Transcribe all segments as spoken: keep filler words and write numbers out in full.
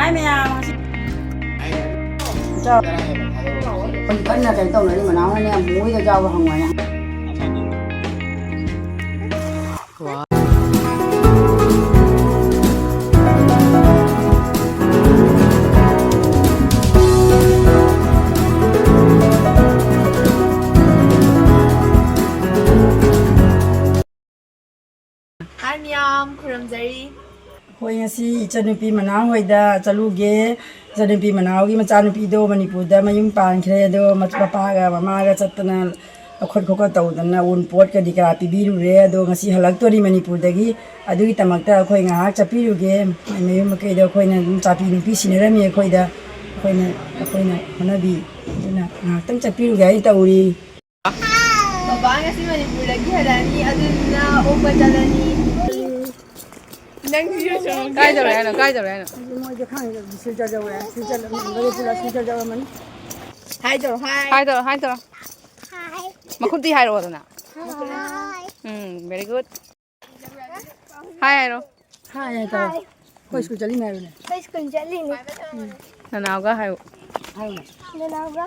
ꯍꯥꯏ ꯃꯌꯥꯝ, ꯉꯁꯤ ꯆꯥꯎ꯫ ꯀꯟꯅ ꯀꯩꯅꯣ ꯇꯧꯅꯔꯤ, ꯃꯅꯥꯎꯅꯅꯦ, ꯃꯣꯏꯗ ꯆꯥꯎꯕ ꯍꯪꯉꯣꯅꯦ꯫ ꯍꯥꯏ ꯃꯌꯥꯝ, ꯈꯨꯔꯨꯝꯖꯔꯤ꯫ ꯑꯩꯈꯣꯏ ꯉꯁꯤ ꯏꯆꯟꯅꯨꯄꯤ ꯃꯅꯥꯎ ꯍꯣꯏꯗ ꯆꯠꯂꯨꯒꯦ꯫ ꯏꯆꯟꯅꯨꯄꯤ ꯃꯅꯥꯎꯒꯤ ꯃꯆꯥꯅꯨꯄꯤꯗꯣ ꯃꯅꯤꯄꯨꯔꯗ ꯃꯌꯨꯝ ꯄꯥꯟꯈ꯭ꯔꯦ꯫ ꯑꯗꯣ ꯃꯆ-, ꯃꯄꯥꯒ ꯃꯃꯥꯒ ꯆꯠꯇꯅ ꯂꯧꯈꯠ ꯈꯣꯠꯀꯠ ꯇꯧꯗꯅ ꯑꯎꯟꯄꯣꯠ ꯀꯔꯤ ꯀꯔꯥ ꯄꯤꯕꯤꯔꯨꯔꯦ꯫ ꯑꯗꯣ ꯉꯁꯤ ꯍꯜꯂꯛꯇꯣꯔꯤ ꯃꯅꯤꯄꯨꯔꯗꯒꯤ꯫ ꯑꯗꯨꯒꯤꯗꯃꯛꯇ ꯑꯩꯈꯣꯏ ꯉꯥꯏꯍꯥꯛ ꯆꯠꯄꯤꯔꯨꯒꯦ꯫ ꯃꯌꯨꯝ ꯃꯀꯩꯗ ꯑꯩꯈꯣꯏꯅ ꯑꯗꯨꯝ ꯆꯥꯄꯤ ꯅꯨꯄꯤ ꯁꯤꯟꯅꯔꯝꯃꯤ ꯑꯩꯈꯣꯏꯗ꯫ ꯑꯩꯈꯣꯏꯅ, ꯑꯩꯈꯣꯏꯅ ꯍꯣꯠꯅꯕꯤ꯫ ꯑꯗꯨꯅ ꯉꯥꯏꯍꯥꯛꯇꯪ ꯆꯠꯄꯤꯔꯨꯒꯦ ꯍꯥꯏꯅ ꯇꯧꯔꯤ꯫ ꯕꯕꯥ ꯉꯁꯤ ꯃꯅꯤꯄꯨꯔꯗꯒꯤ ꯍꯜꯂꯛꯑꯅꯤ, ꯑꯗꯨꯗꯨꯅ ꯑꯣꯛꯄ ꯆꯠꯂꯅꯤ꯫ ꯅꯪ ꯀꯥꯏ ꯇꯧꯔꯦ ꯍꯥꯏꯅꯣ? ꯀꯥꯏ ꯇꯧꯔꯦ ꯍꯥꯏꯅꯣ? ꯃꯣꯏꯁꯦ ꯈꯪꯗꯦ, ꯁꯤꯜꯆꯔ ꯌꯧꯔꯦ꯫ ꯁꯤꯜꯆꯔ ꯂꯝꯗꯝꯗꯒꯤ ꯄꯨꯂꯞ ꯁꯤꯜꯆꯔ ꯌꯧꯔꯝꯃꯅꯤ꯫ ꯍꯥꯏ ꯇꯧꯔꯣ, ꯍꯥꯏ꯫ ꯍꯥꯏ ꯇꯧꯔꯣ, ꯍꯥꯏ ꯇꯧꯔꯣ꯫ ꯃꯈꯨꯠꯇꯤ ꯍꯥꯏꯔꯛꯑꯣꯗꯅ꯫ ꯍꯥꯏ꯫ ꯎꯝ, very good꯫ ꯍꯥꯏ ꯍꯥꯏꯔꯣ꯫ ꯍꯥꯏ ꯍꯥꯏ ꯇꯧꯔꯣ꯫ ꯍꯥꯏ꯫ ꯑꯩꯈꯣꯏ ꯁ꯭ꯀꯨꯜ ꯆꯠꯂꯤꯅꯦ ꯍꯥꯏꯕꯅꯦ꯫ ꯑꯩꯈꯣꯏ ꯁ꯭ꯀꯨꯜ ꯆꯠꯂꯤꯅꯦ꯫ ꯅꯅꯥꯎꯒ ꯍꯥꯏꯌꯨ꯫ ꯍꯥꯏꯌꯨꯅꯦ꯫ ꯅꯅꯥꯎꯒ꯫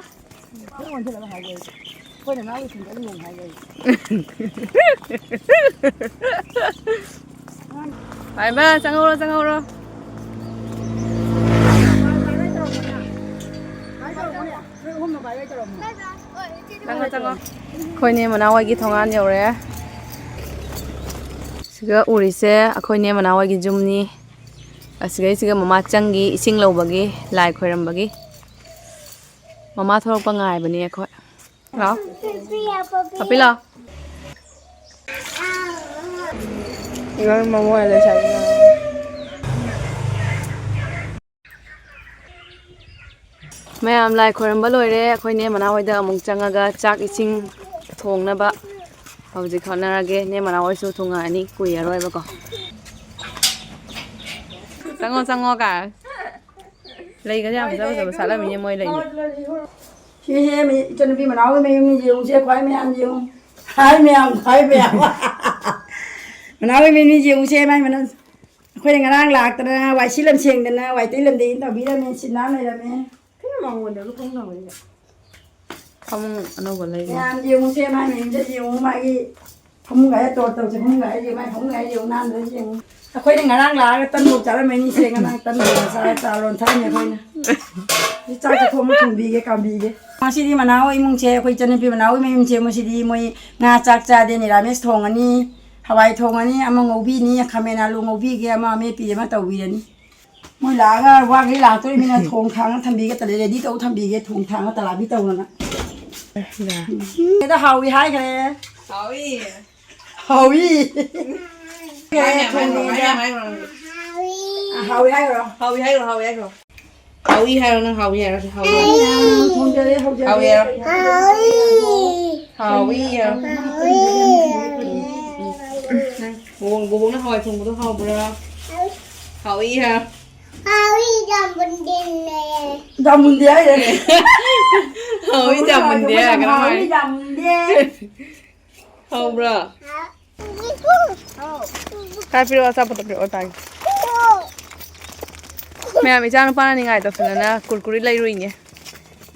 ꯈꯔ ꯑꯣꯟꯁꯤꯜꯂꯒ ꯍꯥꯏꯒꯦ ꯑꯩ꯫ ꯑꯩꯈꯣꯏ ꯅꯅꯥꯎꯒꯤ ꯁ꯭ꯀꯨꯜ ꯆꯠꯂꯤꯅꯦ ꯍꯥꯏꯒꯦ ꯑꯩ꯫ ꯍꯥꯏꯃ, ꯆꯪꯍꯧꯔꯣ, ꯆꯪꯍꯧꯔꯣ꯫ ꯆꯪꯉꯣ, ꯆꯪꯉꯣ꯫ ꯑꯩꯈꯣꯏꯅꯦ ꯃꯅꯥꯎ ꯍꯣꯏꯒꯤ ꯊꯣꯡꯒꯥꯟ ꯌꯧꯔꯦ꯫ ꯁꯤꯒ ꯎꯔꯤꯁꯦ ꯑꯩꯈꯣꯏꯅꯦ ꯃꯅꯥꯎ ꯍꯣꯏꯒꯤ ꯌꯨꯝꯅꯤ꯫ ꯑꯁꯤꯒꯩꯁꯤꯒ ꯃꯃꯥ ꯆꯪꯈꯤ ꯏꯁꯤꯡ ꯂꯧꯕꯒꯤ, ꯂꯥꯏ ꯈꯣꯏꯔꯝꯕꯒꯤ꯫ ꯃꯃꯥ ꯊꯣꯛꯂꯛꯄ ꯉꯥꯏꯕꯅꯤ ꯑꯩꯈꯣꯏ꯫ ꯂꯥꯛꯑꯣ꯫ ꯄꯄꯤ ꯂꯥꯛꯑꯣ꯫ ꯏꯃꯥ ꯃꯃꯣ ꯂꯩꯁꯥꯕꯤ꯫ ꯃꯌꯥꯝ ꯂꯥꯏ ꯈꯣꯏꯔꯝꯕ ꯂꯣꯏꯔꯦ꯫ ꯑꯩꯈꯣꯏ ꯅꯦ ꯃꯅꯥꯎ ꯍꯣꯏꯗ ꯑꯃꯨꯛ ꯆꯪꯉꯒ ꯆꯥꯛ ꯏꯁꯤꯡ ꯊꯣꯡꯅꯕ ꯍꯧꯖꯤꯛ ꯍꯣꯠꯅꯔꯒꯦ꯫ ꯅꯦ ꯃꯅꯥꯎ ꯍꯣꯏꯁꯨ ꯊꯣꯡꯉꯛꯑꯅꯤ ꯀꯨꯏꯔꯔꯣꯏꯕꯀꯣ꯫ ꯆꯪꯉꯣ, ꯆꯪꯉꯣ ꯀꯥꯏ꯫ ꯂꯩꯒꯁꯦ ꯌꯥꯝ ꯐꯖ ꯐꯖꯕ ꯁꯥꯠꯂꯝꯃꯤꯅꯦ ꯃꯣꯏ ꯂꯩꯁꯦ꯫ ꯁꯤꯁꯦ ꯏꯆꯟꯅꯨꯄꯤ ꯃꯅꯥꯎꯒꯤ ꯃꯌꯨꯝꯅꯤ, ꯌꯦꯡꯉꯨꯁꯦ ꯈ꯭ꯋꯥꯏ ꯃꯌꯥꯝ ꯌꯦꯡꯉꯨ꯫ ꯍꯥꯏ ꯃꯌꯥꯝ, ꯍꯥꯏ ꯃꯌꯥꯝ꯫ ꯃꯅꯥꯎꯒꯤ ꯃꯌꯨꯝꯅꯤ, ꯌꯦꯡꯉꯨꯁꯦ ꯃꯥꯏ ꯃꯅꯥꯎ꯫ ꯑꯩꯈꯣꯏꯅ ꯉꯔꯥꯡ ꯂꯥꯛꯇꯅ ꯋꯥꯏ ꯁꯤꯠꯂꯝ ꯁꯦꯡꯗꯅ ꯋꯥꯏ ꯇꯩꯂꯝꯗꯦꯅ ꯇꯧꯕꯤꯔꯝꯃꯦ꯫ ꯁꯤꯠ ꯅꯥꯟ ꯂꯩꯔꯝꯃꯦ꯫ ꯀꯩꯅꯣ ꯃꯉꯣꯟꯗ ꯂꯨꯍꯣꯡꯅꯕꯅꯤꯅ꯫ ꯐꯃꯨꯡ ꯑꯅꯧꯕ ꯂꯩꯔꯦ꯫ ꯃꯌꯥꯝ ꯌꯦꯡꯉꯨꯁꯦ, ꯃꯥꯏ ꯃꯌꯨꯝꯗ ꯌꯦꯡꯉꯨ, ꯃꯥꯒꯤ ꯐꯃꯨꯡꯒ ꯍꯦꯛ ꯇꯣꯔ ꯇꯧꯁꯦ, ꯐꯃꯨꯡꯒ ꯍꯦꯛ ꯌꯦꯡꯉꯨ, ꯃꯥꯏ ꯐꯃꯨꯡꯒ ꯍꯦꯛ ꯌꯦꯡꯉꯨ, ꯅꯥꯟꯕꯗ ꯌꯦꯡꯉꯨ꯫ ꯑꯩꯈꯣꯏꯅ ꯉꯔꯥꯡ ꯂꯥꯛꯑꯒ ꯇꯟ ꯐꯥꯎ ꯆꯥꯔꯝꯃꯅꯤ, ꯁꯦ ꯉꯔꯥꯡ ꯇꯟ ꯐꯥꯎ ꯆꯥꯔ ꯆꯥ ꯂꯣꯟꯊꯔꯝꯃꯦ ꯑꯩꯈꯣꯏꯅ꯫ ꯁꯤ ꯆꯥꯛ ꯆꯥꯊꯣꯛ ꯑꯃ ꯊꯣꯡꯕꯤꯒꯦ, ꯀꯥꯝꯕꯤꯒꯦ꯫ ꯉꯁꯤꯗꯤ ꯃꯅꯥꯎ ꯏꯃꯨꯡꯁꯦ, ꯑꯩꯈꯣꯏ ꯏꯆꯟꯅꯨꯄꯤ ꯃꯅꯥꯎꯒꯤ ꯃꯌꯨꯝꯁꯦ, ꯃꯣꯏꯁꯤꯗꯤ ꯃꯣꯏ ꯉꯥ ꯆꯥꯛ ꯆꯥꯗꯦ, ꯅꯤꯔꯥꯃꯤꯁ ꯊꯣꯡꯉꯅꯤ, ꯍꯋꯥꯏ ꯊꯣꯡꯉꯅꯤ, ꯑꯃ ꯉꯧꯕꯤꯅꯤ, ꯈꯥꯃꯦꯟ ꯑꯥꯂꯨ ꯉꯧꯕꯤꯒꯦ, ꯑꯃ ꯑꯃꯦꯠꯄꯤ ꯑꯃ ꯇꯧꯕꯤꯔꯅꯤ꯫ ꯃꯣꯏ ꯂꯥꯛꯑꯒ ꯋꯥꯈꯩ ꯂꯥꯛꯇꯣꯏꯃꯤꯅ ꯊꯣꯡ ꯊꯥꯡꯅ ꯊꯝꯕꯤꯒꯦ ꯇꯂꯦ, ꯔꯦꯗꯤ ꯇꯧ ꯊꯝꯕꯤꯒꯦ, ꯊꯣꯡ ꯊꯥꯡꯅ ꯇꯂꯥꯕꯤ ꯇꯧꯅꯅ꯫ ꯌꯥ꯫ ꯎꯝ꯫ ꯑꯗ ꯍꯥꯎꯏ ꯍꯥꯏꯈ꯭ꯔꯦ꯫ ꯍꯥꯎꯏ꯫ ꯍꯥꯎꯏ꯫ ꯍꯥꯏꯈ꯭ꯔꯣ, ꯍꯥꯏꯈ꯭ꯔꯣ, ꯍꯥꯏꯈ꯭ꯔꯣ, ꯍꯥꯏꯈ꯭ꯔꯣ꯫ ꯑ, ꯍꯥꯎꯏ ꯍꯥꯏꯈ꯭ꯔꯣ꯫ ꯍꯥꯎꯏ ꯍꯥꯏꯈ꯭ꯔꯣ, ꯍꯥꯎꯏ ꯍꯥꯏꯈ꯭ꯔꯣ꯫ ꯍꯥꯎꯏ ꯍꯥꯏꯔꯣ, ꯅꯪ ꯍꯥꯎꯏ ꯍꯥꯏꯔꯣ, ꯁꯤ ꯍꯥꯎꯏ ꯍꯥꯏꯔꯣ꯫ ꯊꯣꯡꯖꯔꯦ, ꯍꯧꯖꯔꯦ꯫ ꯍꯥꯎꯏ ꯍꯥꯏꯔꯣ꯫ ꯍꯥꯎꯏ꯫ ꯍꯥꯎꯏ ꯍꯥꯏꯔꯣ꯫ ꯍꯥꯎꯏ꯫ ꯎꯝ, ꯎꯝ, ꯎꯝ꯫ ꯅꯪ ꯕꯣꯕꯣꯛ-, ꯕꯣꯕꯣꯛꯅ ꯍꯋꯥꯏ ꯊꯣꯡꯕꯗꯣ ꯍꯥꯎꯕ꯭ꯔꯥ? ꯍꯥꯎꯏ ꯍꯥꯏꯔꯣ꯫ ꯍꯥꯎꯏ ꯖꯥꯃꯨꯟꯗꯤꯅꯦ꯫ ꯖꯥꯃꯨꯟꯗꯤ ꯍꯥꯏꯔꯦ꯫ ꯍꯥꯎꯏ ꯖꯥꯃꯨꯟꯗꯤ ꯍꯥꯏꯔꯒ ꯍꯥꯎꯏ ꯍꯥꯏ꯫ ꯖꯥꯃꯨꯟꯗꯤ꯫ ꯍꯥꯎꯕ꯭ꯔꯥ? ꯍꯥꯎ꯫ ꯀꯥꯏ ꯄꯤꯔꯛꯑꯣ, ꯑꯆꯥꯄꯣꯠꯇꯣ ꯄꯤꯔꯛꯑꯣ, ꯇꯥꯒꯦ꯫ ꯃꯌꯥꯝ, ꯏꯆꯥ ꯅꯨꯄꯥꯅ ꯅꯤꯡꯉꯥꯏ ꯇꯧꯁꯤꯟꯅꯅ ꯀꯨꯔꯀꯨꯔꯤ ꯂꯩꯔꯨꯏꯅꯦ꯫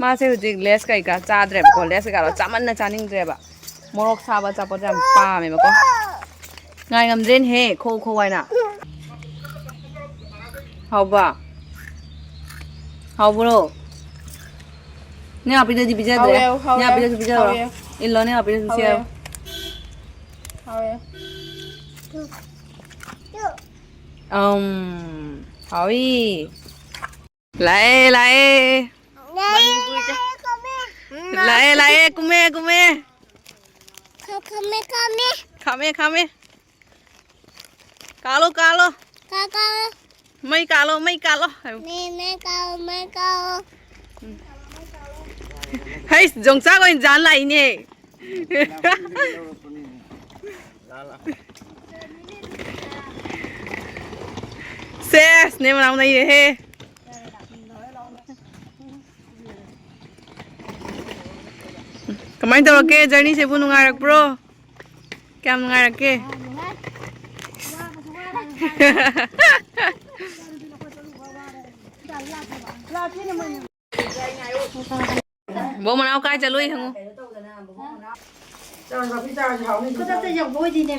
ꯃꯥꯁꯦ ꯍꯧꯖꯤꯛ ꯂꯦꯁ ꯀꯩꯀꯥ ꯆꯥꯗ꯭ꯔꯦꯕꯀꯣ, ꯂꯦꯁ ꯀꯩꯀꯥꯗꯣ ꯆꯥꯃꯟꯅ ꯆꯥꯅꯤꯡꯗ꯭ꯔꯦꯕ꯫ ꯃꯣꯔꯣꯛ ꯁꯥꯕ ꯑꯆꯥꯄꯣꯠꯁꯦ ꯌꯥꯝ ꯄꯥꯝꯃꯦꯕꯀꯣ꯫ ꯉꯥꯏ ꯉꯝꯗ꯭ꯔꯦꯅꯦꯍꯦ, ꯈꯣ ꯈꯣ ꯍꯥꯏꯅ꯫ ꯍꯥꯎꯕ? ꯍꯥꯎꯕ꯭ꯔꯣ? ꯅꯦ ꯑꯄꯤꯗꯗꯤ ꯄꯤꯖꯗ꯭ꯔꯦ꯫ ꯍꯥꯎꯋꯦ, ꯍꯥꯎꯋꯦ, ꯅꯦ ꯑꯄꯤꯗꯁꯨ ꯄꯤꯖꯔꯣ꯫ ꯍꯥꯎꯋꯦ꯫ ꯏꯜꯂꯣ, ꯅꯦ ꯑꯄꯤꯗꯁꯨ ꯍꯥꯎꯋꯦ꯫ ꯁꯦꯝ꯫ ꯍꯥꯎꯋꯦ꯫ ꯑꯝ, ꯍꯥꯎꯏ꯫ ꯂꯥꯛꯑꯦ, ꯂꯥꯛꯑꯦ꯫ ꯂꯥꯛꯑꯦ, ꯂꯥꯛꯑꯦ, ꯀꯨꯝꯃꯦ, ꯀꯨꯝꯃꯦ꯫ ꯈ-, ꯈꯥꯝꯃꯦ, ꯈꯥꯝꯃꯦ꯫ ꯈꯥꯝꯃꯦ, ꯈꯥꯝꯃꯦ꯫ ꯀꯥꯜꯂꯣ, ꯀꯥꯜꯂꯣ꯫ ꯀꯥ-, ꯀꯥꯜꯂꯣ꯫ ꯃꯩ ꯀꯥꯜꯂꯣ, ꯃꯩ ꯀꯥꯜꯂꯣ ꯍꯥꯏꯌꯨ꯫ ꯃꯩ, ꯃꯩ ꯀꯥꯜꯂꯣ, ꯃꯩ ꯀꯥꯜꯂꯣ꯫ ꯍꯩꯁ, ꯌꯣꯡꯆꯥꯛ ꯑꯣꯏꯅ ꯖꯥꯟ ꯂꯥꯛꯏꯅꯦ꯫ ꯁꯦꯁ, ꯅꯦ ꯃꯅꯥꯎ ꯅꯩꯔꯦꯍꯦ꯫ ꯀꯃꯥꯏꯅ ꯇꯧꯔꯛꯀꯦ? ꯖꯔꯅꯤꯁꯤꯕꯨ ꯅꯨꯡꯉꯥꯏꯔꯛꯄ꯭ꯔꯣ? ꯀꯌꯥꯝ ꯅꯨꯡꯉꯥꯏꯔꯛꯀꯦ? ꯕꯣꯛ ꯃꯅꯥꯎ ꯀꯥꯏ ꯆꯠꯂꯨꯏ ꯍꯪꯉꯨ꯫ ꯈꯨꯗꯛꯇ ꯌꯧꯕ ꯑꯣꯏꯗꯤꯅꯦ꯫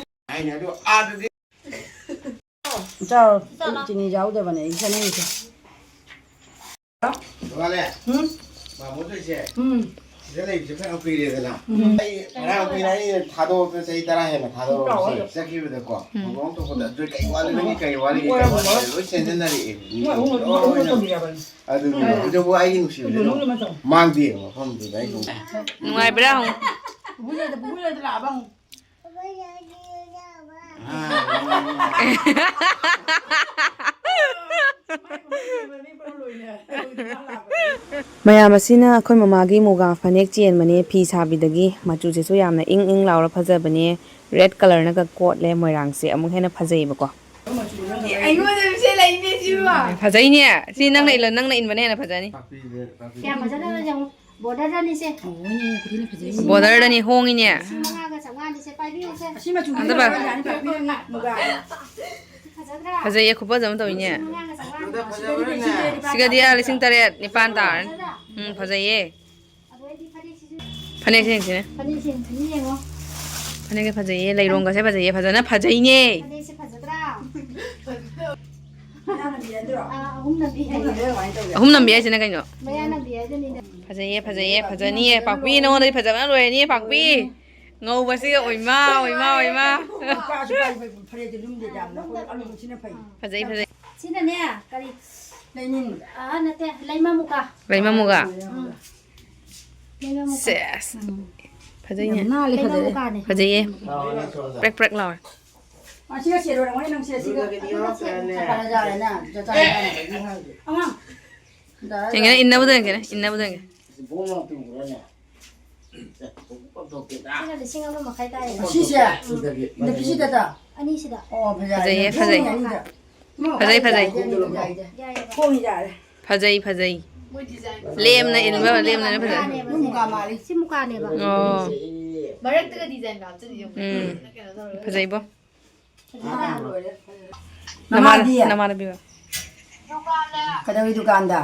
ꯆꯥꯎ, ꯆꯤꯅꯤ ꯌꯥꯎꯗꯕꯅꯦ ꯑꯩ ꯆꯥꯅꯤꯡꯉꯤꯁꯦ꯫ ꯃꯥꯂꯦ꯫ ꯎꯝ꯫ ꯃꯥꯃꯣ ꯇꯧꯏꯁꯦ꯫ ꯎꯝ꯫ ꯁꯤꯗ ꯂꯩꯕꯁꯦ ꯐꯅꯌꯥꯝ ꯀꯨꯏꯔꯦꯗꯅ꯫ ꯎꯝ꯫ ꯑꯩ ꯐꯅꯌꯥꯝ ꯀꯨꯏꯔꯦ, ꯑꯩ ꯊꯥꯗꯣꯛꯑꯒ ꯆꯍꯤ ꯇꯔꯥ ꯍꯦꯟꯅ ꯊꯥꯗꯣꯛꯑꯒ ꯆꯠꯈꯤꯕꯗꯀꯣ꯫ ꯎꯝ꯫ ꯃꯥꯃꯣ ꯑꯃ ꯊꯣꯛꯄꯗ ꯑꯗꯨ ꯀꯩ ꯋꯥꯠꯂꯤꯕꯅꯤ, ꯀꯩ ꯋꯥꯠꯂꯤꯕꯅꯤ, ꯀꯩ ꯋꯥꯠꯂꯤꯕꯅꯤ ꯂꯣꯏ ꯁꯦꯝꯖꯤꯟꯅꯔꯛꯑꯦ꯫ ꯃꯣꯏ ꯑꯍꯨꯝ, ꯃꯣꯏ ꯑꯍꯨꯝ ꯂꯣꯏꯅ ꯇꯧꯕꯤꯔꯕꯅꯤ꯫ ꯑꯗꯨꯅꯤ꯫ ꯎꯝ꯫ ꯍꯧꯖꯤꯛꯐꯥꯎ ꯑꯩꯒꯤ ꯅꯨꯡꯁꯤꯕꯁꯦ ꯑꯗꯨꯝ ꯃꯥꯡꯗꯦꯕ ꯃꯐꯝꯗꯨꯗ ꯑꯩ ꯑꯗꯨꯝ꯫ ꯅꯨꯡꯉꯥꯏꯕ꯭ꯔꯥ ꯍꯪꯉꯨ꯫ ꯄꯨꯄꯨ ꯂꯩꯗ, ꯄꯨꯄꯨ ꯂꯩꯗ ꯂꯥꯛꯑꯕ ꯍꯪꯉꯨ꯫ ꯃꯌꯥꯝ ꯑꯁꯤꯅ ꯑꯩꯈꯣꯏ ꯃꯃꯥꯒꯤ ꯃꯨꯒꯥ ꯐꯅꯦꯛ ꯆꯦꯟꯕꯅꯦ, ꯐꯤ ꯁꯥꯕꯤꯗꯒꯤ꯫ ꯃꯆꯨꯁꯤꯁꯨ ꯌꯥꯝꯅ ꯏꯪ ꯏꯪ ꯂꯥꯎꯔ ꯐꯖꯕꯅꯦ꯫ ꯔꯦꯗ ꯀꯂꯔꯅꯒ ꯀꯣꯠꯂꯦ, ꯃꯣꯏꯔꯥꯡꯁꯦ ꯑꯃꯨꯛ ꯍꯦꯟꯅ ꯐꯖꯩꯕꯀꯣ꯫ ꯑꯩꯉꯣꯟꯗ ꯃꯤꯁꯦ ꯂꯩꯅꯦ ꯁꯤꯕꯣ꯫ ꯐꯖꯩꯅꯦ꯫ ꯁꯤ ꯅꯪꯅ ꯏꯜꯂ-, ꯅꯪꯅ ꯏꯟꯕꯅ ꯍꯦꯟꯅ ꯐꯖꯅꯤ꯫ ꯀꯌꯥꯝ ꯐꯖꯅ ꯌꯦꯡꯉꯨ꯫ ꯕꯣꯔꯗꯔꯗꯅꯤꯁꯦ꯫ ꯕꯣꯔꯗꯔꯗꯅꯤ ꯍꯣꯡꯉꯤꯅꯦ꯫ ꯂꯤꯁꯤꯡ ꯃꯉꯥꯒ ꯆꯥꯝꯃꯉꯥꯅꯤꯁꯦ, ꯄꯥꯏꯕꯤꯌꯨꯁꯦ꯫ ꯑꯁꯤ ꯃꯆꯨꯁꯦ ꯑꯗꯨꯒ ꯐꯖꯕ ꯌꯥꯅꯤ, ꯄꯥꯛꯄꯤꯌꯨ ꯃꯨꯒꯥ꯫ ꯐꯖꯗ꯭ꯔꯥ? ꯐꯖꯩꯌꯦ, ꯈꯨꯐꯖ ꯑꯃ ꯇꯧꯋꯤꯅꯦ꯫ ꯂꯤꯁꯤꯡ ꯃꯉꯥꯒ ꯆꯥꯝꯃꯉꯥꯅꯤ꯫ ꯁꯤꯒꯗꯤ ꯑꯥ ꯂꯤꯁꯤꯡ ꯇꯔꯦꯠ ꯅꯤꯄꯥꯟ ꯇꯥꯔꯅꯤ꯫ ꯐꯖꯗ꯭ꯔꯥ? ꯎꯝ, ꯐꯖꯩꯌꯦ꯫ ꯑꯗꯨ ꯑꯩꯗꯤ ꯐꯅꯦꯛꯁꯤꯁꯨ ꯐꯅꯦꯛꯁꯦ ꯌꯦꯡꯁꯤꯅꯦ꯫ ꯐꯅꯦꯛꯁꯦ ꯌꯦꯡꯉꯣ꯫ ꯐꯅꯦꯛꯁꯦ ꯐꯖꯩꯌꯦ, ꯂꯩꯔꯣꯡꯒꯁꯦ ꯐꯖꯩꯌꯦ, ꯐꯖꯅ ꯐꯖꯩꯅꯦ꯫ ꯐꯅꯦꯛꯁꯦ ꯐꯖꯗ꯭ꯔꯥ? ꯑꯥ, ꯑꯍꯨꯝ ꯅꯝꯕꯤ ꯍꯥꯏꯌꯦ꯫ ꯑꯍꯨꯝ ꯅꯝꯕꯤ ꯍꯥꯏꯁꯤꯅ ꯀꯩꯅꯣ? ꯃꯌꯥ ꯅꯝꯕꯤ ꯍꯥꯏꯗꯨꯅꯤꯗ꯫ ꯐꯖꯩꯌꯦ, ꯐꯖꯩꯌꯦ, ꯐꯖꯅꯤꯌꯦ꯫ ꯄꯥꯛꯄꯤ, ꯅꯉꯣꯟꯗꯗꯤ ꯐꯖꯕꯅ ꯂꯣꯏꯔꯅꯤꯌꯦ, ꯄꯥꯛꯄꯤ꯫ ꯉꯧꯕꯁꯤꯒ ꯑꯣꯏꯃꯥ, ꯑꯣꯏꯃꯥ, ꯑꯣꯏꯃꯥ꯫ ꯐꯅꯦꯛꯇꯤ ꯂꯨꯝꯗꯦ ꯌꯥꯝꯅ, ꯑꯩꯈꯣꯏ ꯑꯂꯨꯕꯁꯤꯅ ꯐꯩ꯫ ꯐꯖꯩ, ꯐꯖꯩ꯫ ꯁꯤꯅꯅꯦ, ꯀꯔꯤ? ꯂꯩꯅꯤꯡ꯫ ꯑꯥ, ꯅꯠꯇꯦ, ꯂꯩꯃ ꯃꯨꯀꯥ꯫ ꯂꯩꯃ ꯃꯨꯒꯥ꯫ ꯎꯝ꯫ ꯂꯩꯃ ꯃꯨꯀꯥ꯫ ꯁꯦꯁ꯫ ꯎꯝ꯫ ꯐꯖꯩꯅꯦ꯫ ꯌꯥꯝ ꯅꯥꯜꯂꯦ, ꯂꯩꯃ ꯐꯖꯔꯦ꯫ ꯃꯨꯀꯥꯅꯦ꯫ ꯐꯖꯩꯌꯦ꯫ ꯄ꯭ꯔꯦꯛ ꯄ꯭ꯔꯦꯛ ꯂꯥꯎꯔꯦ꯫ ꯑꯁꯤꯒ ꯁꯦꯠꯂꯨꯔꯦ, ꯃꯣꯏ ꯅꯪ ꯁꯦꯠꯁꯤꯒ꯫ ꯑꯗꯨꯒ ꯁꯦꯠꯂꯨꯔꯦ꯫ ꯆꯞ ꯃꯥꯟꯅꯖꯥꯔꯦꯅ, ꯆꯞ ꯆꯥꯔꯦ꯫ ꯑꯉꯥꯡ꯫ ꯌꯦꯡꯒꯦꯅꯦ, ꯏꯟꯅꯕꯗꯣ ꯌꯦꯡꯒꯦꯅꯦ, ꯏꯟꯅꯕꯗꯣ ꯌꯦꯡꯒꯦ꯫ ꯁꯤꯅ ꯂꯤꯁꯤꯡ ꯑꯃ ꯃꯈꯥꯏ ꯇꯥꯏꯌꯦ꯫ ꯁꯤꯁꯦ? ꯎꯝ꯫ ꯅꯨꯄꯤꯁꯤꯗ? ꯑꯅꯤꯁꯤꯗ꯫ ꯑꯣ, ꯐꯖꯩ꯫ ꯐꯖꯩꯌꯦ, ꯐꯖꯩ꯫ ꯌꯥꯏꯌꯦ꯫ ꯐꯖꯩ, ꯐꯖꯩ꯫ ꯌꯥꯏꯌꯦꯕ꯫ ꯐꯖꯩ, ꯐꯖꯩ꯫ ꯂꯦꯝꯅ ꯏꯟꯕ, ꯂꯦꯝꯅ ꯐꯖꯩ꯫ ꯃꯨꯀꯥꯅꯦꯕ ꯁꯤ꯫ ꯃꯨꯀꯥ ꯃꯥꯜꯂꯤ꯫ ꯁꯤ ꯃꯨꯀꯥꯅꯦꯕ꯫ ꯑꯣ꯫ ꯃꯔꯛꯇꯒ ꯗꯤꯖꯥꯏꯟ ꯍꯥꯞꯆꯤꯜꯂꯤ ꯌꯦꯡꯉꯨ꯫ ꯎꯝ꯫ ꯀꯩꯅꯣ ꯇꯧꯔꯒ꯫ ꯐꯖꯩꯕꯣ꯫ ꯐꯖꯗ꯭ꯔꯥ? ꯅꯃꯥꯟ-, ꯅꯃꯥꯟꯅꯕꯤꯗꯤ? ꯅꯃꯥꯟꯅꯕꯤꯒ꯫ ꯀꯩꯗꯧꯔꯤ ꯗꯨꯀꯥꯟꯗ?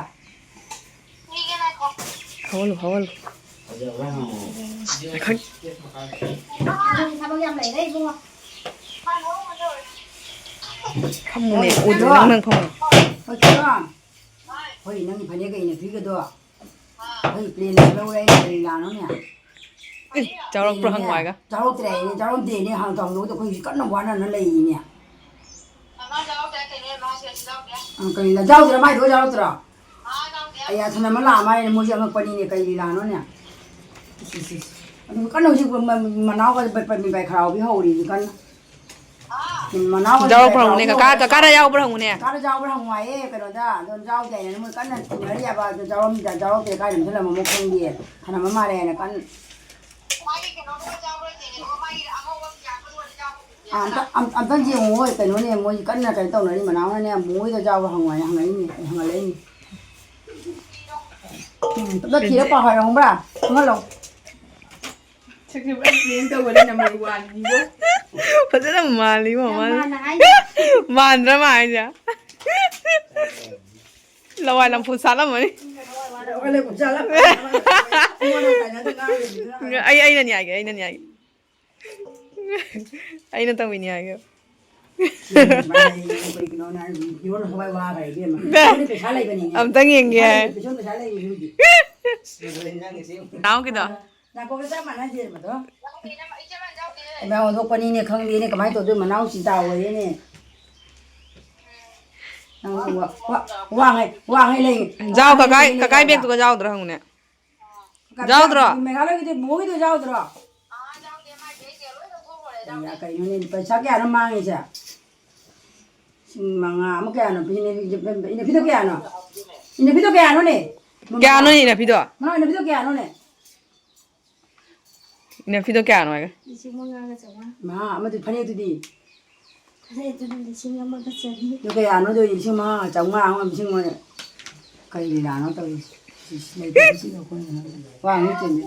ꯍꯧꯍꯜꯂꯨ, ꯍꯧꯍꯜꯂꯨ꯫ ꯊꯕꯛ ꯌꯥꯝ ꯂꯩꯔꯦ ꯏꯕꯨꯡꯉꯣ꯫ ꯐꯝꯃꯨꯅꯦ, ꯎꯗ꯭ꯔꯣ? ꯅꯪ, ꯅꯪ ꯐꯝꯃꯨ꯫ ꯍꯣꯏ, ꯅꯪꯒꯤ ꯐꯅꯦꯛꯀ ꯏꯟꯅꯐꯤꯒꯗꯣ꯫ ꯑꯩ ꯄ꯭ꯂꯦꯟꯗ ꯂꯧꯔꯦ, ꯑꯩꯅ ꯀꯔꯤ ꯂꯥꯟꯅꯣꯅꯦ? ꯑꯦ, ꯆꯥꯎꯔꯛꯄ꯭ꯔꯥ ꯍꯪꯉꯣ ꯍꯥꯏꯒ? ꯆꯥꯎꯔꯛꯇ꯭ꯔꯦ ꯍꯥꯏꯅꯦ, ꯆꯥꯎꯔꯛꯇꯦꯅꯦ, ꯍꯥꯟꯅ ꯇꯧꯍꯧꯗꯕꯗꯣ ꯑꯩꯈꯣꯏ ꯍꯧꯖꯤꯛ ꯀꯟꯅ ꯋꯥꯅꯅ ꯂꯩꯔꯤꯅꯦ꯫ ꯑ, ꯀꯔꯤꯅꯣ, ꯆꯥꯎꯗ꯭ꯔꯥ? ꯃꯥꯏꯗꯣ ꯆꯥꯎꯔꯛꯇ꯭ꯔꯣ? ꯑꯩ ꯊꯅꯝꯃ ꯂꯥꯛꯑ ꯃꯥꯜꯂꯦ, ꯃꯣꯏꯁꯦ ꯑꯉꯛꯄꯅꯤꯅꯦ, ꯀꯔꯤ ꯂꯤꯂꯥꯅꯣꯅꯦ? ꯏꯁ, ꯏꯁ, ꯏꯁ꯫ ꯑꯗꯨ ꯀꯟꯅ ꯍꯧꯖꯤꯛ ꯃ-, ꯃ-, ꯃꯅꯥꯎꯒ ꯄ-, ꯄ-, ꯃꯤꯄꯥꯏ ꯈꯔꯥꯎꯕꯤ ꯍꯧꯔꯤ ꯍꯧꯖꯤꯛ ꯀꯟꯅ꯫ ꯃꯅꯥꯎ ꯌꯥꯎꯕ꯭ꯔꯥ ꯍꯪꯉꯨꯅꯦ, ꯀꯀꯥ, ꯀꯀꯥꯗ ꯌꯥꯎꯕ꯭ꯔꯥ ꯍꯪꯉꯨꯅꯦ꯫ ꯀꯀꯥꯗ ꯌꯥꯎꯕ꯭ꯔꯥ ꯍꯪꯉꯨ ꯍꯥꯏꯌꯦ, ꯀꯩꯅꯣꯗ꯫ ꯑꯗꯣ ꯌꯥꯎꯗꯦ ꯍꯥꯏꯅ ꯃꯣꯏ ꯀꯟꯅ ꯆꯤꯡꯅꯔꯤꯑꯕ꯫ ꯑꯗꯣ ꯌꯥꯎꯔꯝꯗ-, ꯌꯥꯎꯔꯝꯗꯦ, ꯀꯥꯏꯗ ꯊꯅꯝꯃꯃꯣ ꯈꯪꯗꯦ꯫ ꯊꯅꯝꯃ ꯃꯥꯜꯂꯦ ꯍꯥꯏꯅ ꯀꯟꯅ꯫ ꯑ, ꯑꯝꯇ-, ꯑꯝ-, ꯑꯝꯇꯪ ꯌꯦꯡꯉꯣ ꯍꯣꯏ, ꯀꯩꯅꯣꯅꯦ, ꯃꯣꯏ ꯀꯟꯅ ꯀꯩꯅꯣ ꯇꯧꯅꯔꯤ꯫ ꯃꯅꯥꯎꯅꯅꯦ, ꯃꯣꯏꯗ ꯌꯥꯎꯕ꯭ꯔꯥ ꯍꯪꯉꯣ ꯍꯥꯏꯅ ꯍꯪꯉꯛꯏꯅꯦ, ꯍꯪꯍꯜꯂꯛꯏꯅꯦ꯫ ꯎꯝ, ꯑꯝꯇ ꯊꯤꯔ ꯄꯥꯎ ꯍꯥꯏꯔꯣ, ꯈꯪꯕ꯭ꯔꯥ? ꯈꯪꯍꯜꯂꯣ꯫ ꯁꯛꯁꯦ ꯄꯨꯔꯥ change ꯇꯧꯕꯅꯦ, number one ꯅꯤꯕꯣ꯫ ꯐꯖꯅ ꯃꯥꯜꯂꯤꯕꯣ, ꯌꯥꯝ ꯃꯥꯜꯂꯤ꯫ ꯃꯥꯟꯅ ꯍꯥꯏꯅꯦ꯫ ꯃꯥꯟꯗ꯭ꯔꯥ ꯃꯥ ꯍꯥꯏꯁꯦ? ꯂꯋꯥꯏ ꯂꯝꯐꯨ ꯁꯥꯠꯂꯝꯃꯅꯤ꯫ ꯂꯋꯥꯏ ꯂꯝꯐꯨ ꯁꯥꯠꯂꯝꯃꯅꯤ꯫ ꯑꯩꯉꯣꯟꯗ ꯇꯥꯏꯅꯗ ꯉꯥꯡꯉꯤꯗꯨꯅ꯫ ꯑꯩ, ꯑꯩꯅꯅꯤ ꯍꯥꯏꯒꯦ, ꯑꯩꯅꯅꯤ ꯍꯥꯏꯒꯦ꯫ ꯑꯩꯅ ꯇꯧꯔꯤꯅꯤ ꯍꯥꯏꯒꯦ꯫ ꯀꯩꯅꯣꯅꯦ ꯍꯥꯏꯁꯤꯕꯨ, ꯏꯔꯣꯟ ꯍꯋꯥꯏ ꯋꯥꯈ꯭ꯔꯦ ꯏꯕꯦꯝꯃ꯫ ꯕꯦ! ꯑꯩꯈꯣꯏꯗꯤ ꯄꯩꯁꯥ ꯂꯩꯕꯅꯤꯅꯦ꯫ ꯑꯝꯇꯪ ꯌꯦꯡꯒꯦ꯫ ꯄꯩꯁꯥ ꯂꯩ, ꯄꯩꯁꯥ ꯂꯩ ꯍꯧꯖꯤꯛ꯫ ꯅꯥꯎꯒꯤꯗꯣ꯫ ꯅꯥꯀꯣꯡꯗ ꯆꯞ ꯃꯥꯟꯅꯗꯦ ꯃꯗꯣ꯫ ꯏꯃꯥ ꯑꯣꯟꯊꯣꯛꯄꯅꯤꯅꯦ, ꯈꯪꯗꯦꯅꯦ, ꯀꯃꯥꯏꯅ ꯇꯧꯗꯣꯏ, ꯃꯅꯥꯎ ꯆꯤꯟꯇꯥ ꯑꯣꯏꯔꯦꯅꯦ꯫ ꯅꯪ ꯋꯥ-, ꯋꯥ-, ꯋꯥꯉꯩ, ꯋꯥꯉꯩ ꯂꯩ-, ꯖꯥꯎ ꯋꯥꯉꯩ ꯀꯀꯥꯏ, ꯂꯩ-, ꯀꯀꯥꯏ ꯂꯩ-, ꯕꯦꯛꯇꯨꯒ ꯌꯥꯎꯗ꯭ꯔꯥ ꯍꯪꯉꯨꯅꯦ꯫ ꯀꯀꯥ ꯌꯥꯎꯗ꯭ꯔꯣ? ꯃꯦꯘꯥꯂꯌꯒꯤꯗꯤ ꯃꯣꯏꯒꯤꯗꯣ ꯌꯥꯎꯗ꯭ꯔꯣ? ꯀꯩꯅꯣꯅꯦ, ꯄꯩꯁꯥ ꯀꯌꯥꯅꯣ ꯃꯥꯡꯉꯤꯁꯦ? ꯂꯤꯁꯤꯡ ꯃꯉꯥ ꯑꯃ ꯀꯌꯥꯅꯣ? ꯏꯅꯐꯤꯗꯣ ꯀꯌꯥꯅꯣ? ꯏꯅꯐꯤꯗꯣ ꯀꯌꯥꯅꯣꯅꯦ? ꯀꯌꯥꯅꯣ ꯏꯅꯐꯤꯗꯣ? ꯃꯥ ꯏꯅꯐꯤꯗꯣ ꯀꯌꯥꯅꯣꯅꯦ? ꯏꯅꯐꯤꯗꯣ ꯀꯌꯥꯅꯣ ꯍꯥꯏꯒꯦ? ꯂꯤꯁꯤꯡ ꯃꯉꯥꯒ ꯆꯥꯝꯃꯉꯥ꯫ ꯃꯥ, ꯑꯃꯗꯨ ꯐꯅꯦꯛꯇꯨꯗꯤ? ꯐꯅꯦꯛꯇꯨꯗꯤ ꯂꯤꯁꯤꯡ ꯑꯃꯒ ꯆꯅꯤ꯫ ꯑꯗꯨ ꯀꯌꯥꯅꯣ ꯑꯗꯨ? ꯂꯤꯁꯤꯡ ꯃꯉꯥꯒ ꯆꯥꯝꯃꯉꯥ ꯑꯃ, ꯂꯤꯁꯤꯡ ꯃꯉꯥ꯫ ꯀꯩ ꯂꯤꯂꯥꯅꯣ ꯇꯧꯔꯤꯁꯦ? ꯏꯁ, ꯂꯩꯇꯕꯁꯤꯒ ꯑꯩꯈꯣꯏꯅ ꯋꯥ ꯑꯃꯨꯛ ꯆꯤꯟꯗꯦ꯫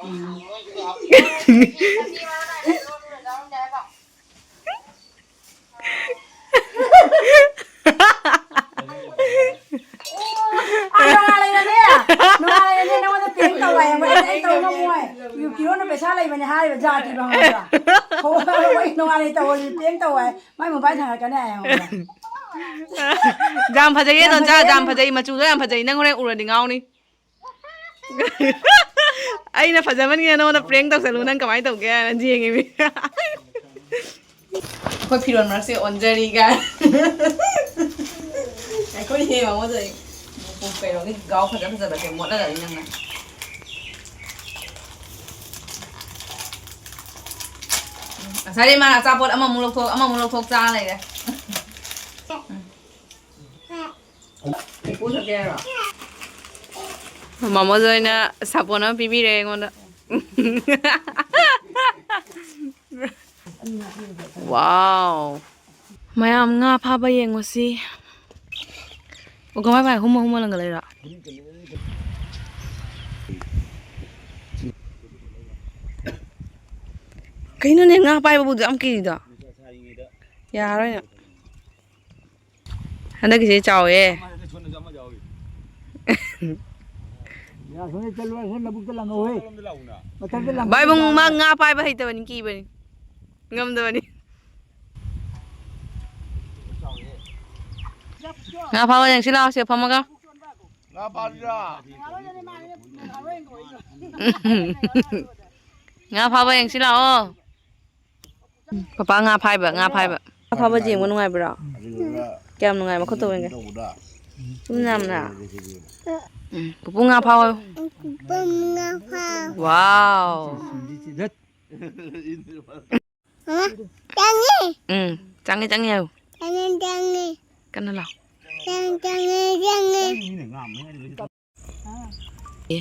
ꯎꯝ꯫ ꯍꯥꯏꯔꯤꯕ ꯖꯥꯇꯤꯗꯣ ꯈꯪꯕ꯭ꯔꯥ? ꯍꯣꯏ, ꯅꯨꯡꯉꯥꯏꯅ ꯇꯧꯍꯜꯂꯤ, ꯄ꯭ꯔꯦꯡ ꯇꯧ ꯍꯥꯏ꯫ ꯃꯥꯏ ꯃꯣꯕꯥꯏꯜ ꯊꯥꯡꯒꯠꯀꯅꯤ ꯍꯥꯏ ꯈꯪꯕ꯭ꯔꯥ? ꯌꯥꯝ ꯐꯖꯩꯌꯦ, ꯌꯥꯝ ꯗꯣꯟꯆꯥ, ꯐꯖꯩꯌꯦ꯫ ꯌꯥꯝ ꯐꯖꯩ꯫ ꯃꯆꯨꯗꯣ ꯌꯥꯝ ꯐꯖꯩ꯫ ꯅꯪ ꯍꯣꯔꯦꯟ ꯎꯔꯗꯤ ꯉꯥꯎꯅꯤ꯫ ꯑꯩꯅ ꯐꯖꯃꯟꯒꯤꯗꯅ ꯅꯉꯣꯟꯗ ꯄ꯭ꯔꯦꯡ ꯇꯧꯁꯜꯂꯨ, ꯅꯪ ꯀꯃꯥꯏꯅ ꯇꯧꯒꯦ ꯍꯥꯏꯅ ꯌꯦꯡꯉꯤꯃꯤ꯫ ꯑꯩꯈꯣꯏ ꯐꯤꯔꯣꯜ ꯃꯔꯛꯁꯦ ꯑꯣꯟꯖꯔꯤ ꯀꯥꯏ꯫ ꯑꯩꯈꯣꯏ ꯍꯦ ꯃꯉꯣꯟꯗ ꯀꯩꯅꯣꯒꯤ ꯒꯥꯎ ꯐꯖ ꯐꯖꯕꯁꯦ ꯃꯣꯠꯍꯜꯂꯅꯤ ꯅꯪꯅ꯫ ꯉꯁꯥꯏꯗꯩ ꯃꯥ ꯑꯆꯥꯄꯣꯠ ꯑꯃꯃꯨꯛ ꯂꯧꯊꯣꯛ, ꯑꯃꯃꯨꯛ ꯂꯧꯊꯣꯛ ꯆꯥ ꯂꯩꯔꯦ꯫ ꯎꯝ꯫ ꯄꯨꯄꯨ ꯊꯛꯀꯦ ꯍꯥꯏꯔꯣ? ꯃꯥꯃꯣ ꯖꯣꯏꯅ ꯁꯥꯄꯣꯟ ꯑꯃ ꯄꯤꯕꯤꯔꯦ ꯑꯩꯉꯣꯟꯗ꯫ ꯋꯥꯎ꯫ ꯃꯌꯥꯝ ꯉꯥ ꯐꯥꯕ ꯌꯦꯡꯉꯨꯁꯤ꯫ ꯑꯣ, ꯀꯃꯥꯏ ꯀꯃꯥꯏ ꯍꯨꯝꯃ ꯍꯨꯝꯃ ꯂꯪꯒ ꯂꯩꯔꯣ? ꯀꯩꯅꯣꯅꯦ, ꯉꯥ ꯄꯥꯏꯕꯕꯨ ꯌꯥꯝ ꯀꯤꯔꯤꯗꯣ? ꯌꯥꯔꯣꯏꯅꯦ꯫ ꯍꯟꯗꯛꯀꯤꯁꯦ ꯆꯥꯎꯋꯦ꯫ ꯌꯥ, ꯁꯣꯝꯗ ꯆꯠꯂꯨ, ꯑꯁꯣꯝ ꯂꯧꯕꯨꯛꯇ ꯂꯪꯍꯧꯋꯦ꯫ ꯃꯊꯛꯇ ꯂꯪꯍꯧꯋꯦ꯫ ꯚꯥꯏ, ꯕꯨꯡ ꯃꯥ ꯉꯥ ꯄꯥꯏꯕ ꯍꯩꯇꯕꯅꯤ, ꯀꯤꯕꯅꯤ, ꯉꯝꯗꯕꯅꯤ꯫ ꯉꯥ ꯐꯥꯕ ꯌꯦꯡꯁꯤ ꯂꯥꯛꯑꯣ, ꯁꯤꯗ ꯐꯝꯃꯒ꯫ ꯉꯥ ꯐꯥꯁꯤꯔꯥ? ꯉꯥ ꯐꯥꯕ ꯌꯦꯡꯁꯤ ꯂꯥꯛꯑꯣ꯫ ꯄꯄꯥ ꯉꯥ ꯐꯥꯏꯕ, ꯉꯥ ꯐꯥꯏꯕ꯫ ꯉꯥ ꯐꯥꯕ ꯌꯦꯡꯕ ꯅꯨꯡꯉꯥꯏꯕ꯭ꯔꯣ? ꯑꯗꯨꯗꯨꯒ ꯀꯌꯥꯝ ꯅꯨꯡꯉꯥꯏ? ꯃꯈꯨꯠꯇꯣ ꯌꯦꯡꯒꯦ꯫ ꯇꯧꯕꯗ ꯁꯨꯝ ꯌꯥꯝꯅ꯫ ꯎꯝ, ꯄꯨꯄꯨ ꯉꯥ ꯐꯥꯎ꯫ ꯄꯨꯄꯨ ꯉꯥ ꯐꯥꯎ꯫ ꯋꯥꯎ꯫ ꯍꯥ? ꯆꯪꯉꯦ꯫ ꯎꯝ, ꯆꯪꯉꯦ, ꯆꯪꯉꯦ ꯍꯥꯏꯌꯨ꯫ ꯆꯪꯉꯦ, ꯆꯪꯉꯦ꯫ ꯀꯟꯅ ꯂꯥꯎ꯫ ꯆꯪ-, ꯆꯪꯉꯦ, ꯆꯪꯉꯦ꯫ ꯑꯦ꯫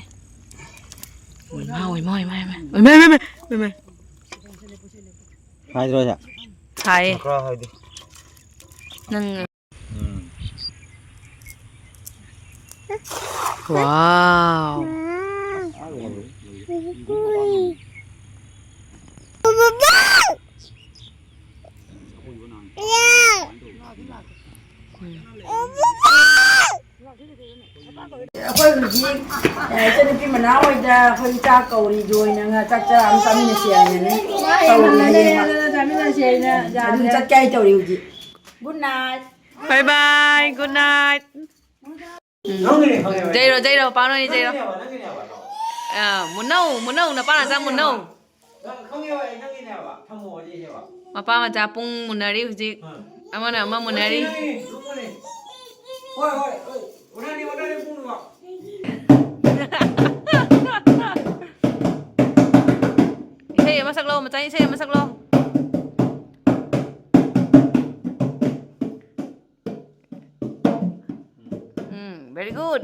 ꯏꯃꯥ, ꯏꯃꯥ, ꯏꯃꯥ, ꯏꯃꯥ꯫ ꯏꯃꯥ, ꯏꯃꯥ, ꯏꯃꯥ, ꯏꯃꯥ꯫ ꯍꯥꯏꯗ꯭ꯔꯣ ꯑꯩꯅ? ꯍꯥꯏꯌꯦ꯫ ꯈꯔ ꯍꯥꯏꯗꯤ꯫ ꯅꯪ ꯎꯝ꯫ ꯋꯥꯎ꯫ ꯑꯩꯈꯣꯏ ꯍꯧꯖꯤꯛ, ꯑꯦ, ꯏꯆꯟꯅꯨꯄꯤ ꯃꯅꯥꯎ ꯍꯣꯏꯗ ꯑꯩꯈꯣꯏ ꯆꯥꯛ ꯀꯧꯔꯤꯗꯣ ꯑꯣꯏꯅ ꯉꯥ ꯆꯥꯛ ꯆꯔꯥ ꯑꯃ ꯆꯥꯃꯤꯟꯅꯁꯤ ꯍꯥꯏꯅꯅꯦ ꯀꯧꯔꯤ ꯍꯌꯦꯡ꯫ ꯆꯥꯃꯤꯟꯅꯁꯤ ꯍꯥꯏꯅ ꯑꯗꯨꯝ ꯌꯥꯗ꯭ꯔꯦ꯫ ꯆꯠꯀꯦ ꯍꯥꯏ ꯇꯧꯔꯤ ꯍꯧꯖꯤꯛ꯫ Good night꯫ Bye bye, good night꯫ ꯎꯝ꯫ ꯅꯪꯒꯤꯅꯦ ꯈꯪꯉꯦꯕ꯫ ꯖꯩꯔꯣ, ꯖꯩꯔꯣ, ꯄꯥꯎꯅꯣꯅꯤ, ꯖꯩꯔꯣ꯫ ꯅꯪꯒꯤꯅꯦꯕ, ꯅꯪꯒꯤꯅꯦꯕ, ꯅꯪ꯫ ꯑ, ꯃꯨꯟꯅꯧ, ꯃꯨꯟꯅꯧ, ꯅꯄꯥ ꯅꯆꯥ ꯃꯨꯟꯅꯧ꯫ ꯅꯪꯒꯤꯅꯦꯕ꯫ ꯅꯪ ꯈꯪꯉꯦꯕ, ꯑꯩ ꯅꯪꯒꯤꯅꯦꯕ꯫ ꯊꯝꯃꯣ, ꯑꯩ ꯍꯦꯛꯑꯦꯕ꯫ ꯃꯄꯥ ꯃꯆꯥ ꯄꯨꯡ ꯃꯨꯟꯅꯔꯤ ꯍꯧꯖꯤꯛ꯫ ꯑ꯫ ꯑꯃꯅ ꯑꯃ ꯃꯨꯟꯅꯔꯤ꯫ ꯅꯪꯒꯤꯅꯦ, ꯅꯪꯒꯤꯅꯦ꯫ ꯍꯣꯏ, ꯍꯣꯏ, ꯍꯣꯏ꯫ ꯑꯣꯟꯅꯅꯤ, ꯑꯣꯟꯅꯅꯤ, ꯄꯨꯡꯗꯨꯒ꯫ ꯏꯁꯩ ꯑꯃ ꯁꯛꯂꯛꯑꯣ, ꯃꯆꯥ, ꯏꯁꯩ ꯑꯃ ꯁꯛꯂꯛꯑꯣ꯫ ꯎꯝ, very good꯫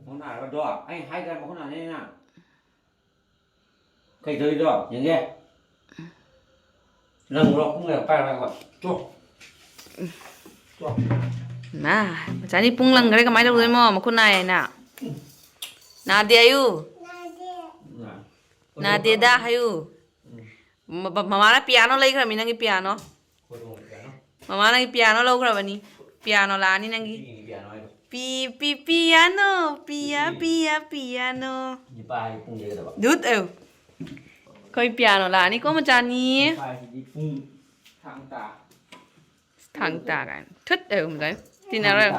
ꯃꯈꯨꯠ ꯅꯥꯔꯒꯗꯣ, ꯑꯩ ꯍꯥꯏꯗ꯭ꯔꯥ ꯃꯈꯨꯠ ꯅꯥꯅꯦꯅ? ꯀꯩꯗꯧꯔꯤꯗꯣ? ꯌꯦꯡꯒꯦ꯫ ꯅꯪ ꯃꯣꯔꯣꯛ ꯀꯨꯝꯒ ꯄꯥꯏꯔꯒ ꯇꯣ꯫ ꯇꯣ꯫ ꯃꯥ, ꯃꯆꯥꯅꯤ ꯄꯨꯡ ꯂꯪꯈ꯭ꯔꯦ, ꯀꯃꯥꯏꯅ ꯇꯧꯗꯣꯏꯃꯣ? ꯃꯈꯨꯠ ꯅꯥꯏ ꯍꯥꯏꯅ꯫ ꯅꯥꯗꯦ ꯍꯥꯏꯌꯨ꯫ ꯅꯥ꯫ ꯅꯥꯗꯦꯗ ꯍꯥꯏꯌꯨ꯫ ꯎꯝ꯫ ꯃ-, ꯃ-, ꯃꯃꯥꯅ ꯄꯤꯌꯥꯅꯣ ꯂꯩꯈ꯭ꯔꯃꯤ, ꯅꯪꯒꯤ ꯄꯤꯌꯥꯅꯣ꯫ ꯃꯃꯥ ꯅꯪꯒꯤ ꯄꯤꯌꯥꯅꯣ ꯂꯧꯈ꯭ꯔꯕꯅꯤ꯫ ꯄꯤꯌꯥꯅꯣ ꯂꯥꯛꯑꯅꯤ ꯅꯪꯒꯤ꯫ ꯄꯤ, ꯄꯤ, ꯄꯤꯌꯥꯅꯣ, ꯄꯤꯌꯥ, ꯄꯤꯌꯥ, ꯄꯤꯌꯥꯅꯣ꯫ ꯗꯨꯠ ꯑꯧ꯫ ꯑꯩꯈꯣꯏ ꯄꯤꯌꯥꯅꯣ ꯂꯥꯛꯑꯅꯤꯀꯣ ꯃꯆꯥꯅꯤ꯫ ꯊꯥꯡ ꯇꯥ ꯀꯥꯏꯅ꯫ ꯊꯨꯠ ꯑꯧ ꯃꯆꯥꯅꯤ꯫ ꯇꯤꯟꯅꯔꯣꯏ꯫